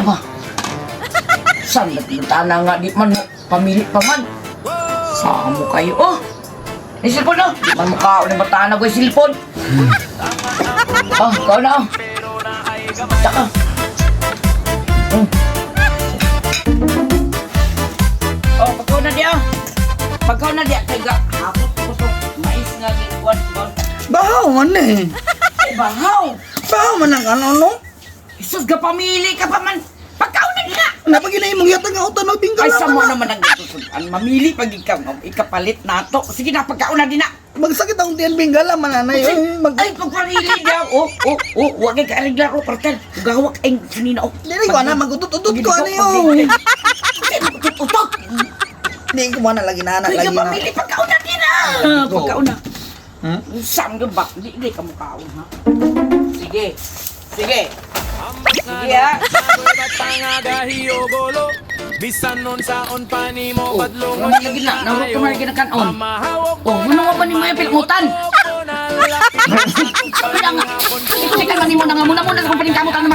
Na ba? Saan nagtana nga di man mo pamili pa man. Samo kayo oh. May cellphone oh. Di man mo kaon ng bata na ko yung cellphone. Oh, kaon na oh. Tsaka. Oh, pagkaon na diya. Pagkaon na diya kay ga hapot ko to mais nga gikuan ko. Bahaw man eh. Ay bahaw. Bahaw man ang ano no? Jesus ga pamili ka pa man. Pagkaon na diya. Napagina imong yatag nga utan og bingka Ay, sa mo na. naman ang gatusudan. Mamili pag ikaw, ikapalit na to. Sige na, pagkaon na din na. Magsakit akong tiyan binggala man anay. Oy, mag Ay, pagpamili niya. Oh, wag kay kaariglar, oh, partel. Gawak ay sinina, oh. Dili ko ana magutot-utot ko ani oh. Utot-utot. Di ko man lagi na anak Ay, lagi na. pamili, pagkaon na din na. Pagkaon na. Hmm? Saan ka ba? Di, di ka mukhaon, ha? Sige. Sige. Sige, ha? Bisan nun saon pa nimo Oh, badlongon wala lagi na. Naurot ka man lagi na kanon. Oh, ano nga ba ni mga pilmutan? Kaya nga, ikaw man nimo na nga muna muna sa kumpaning kamot ang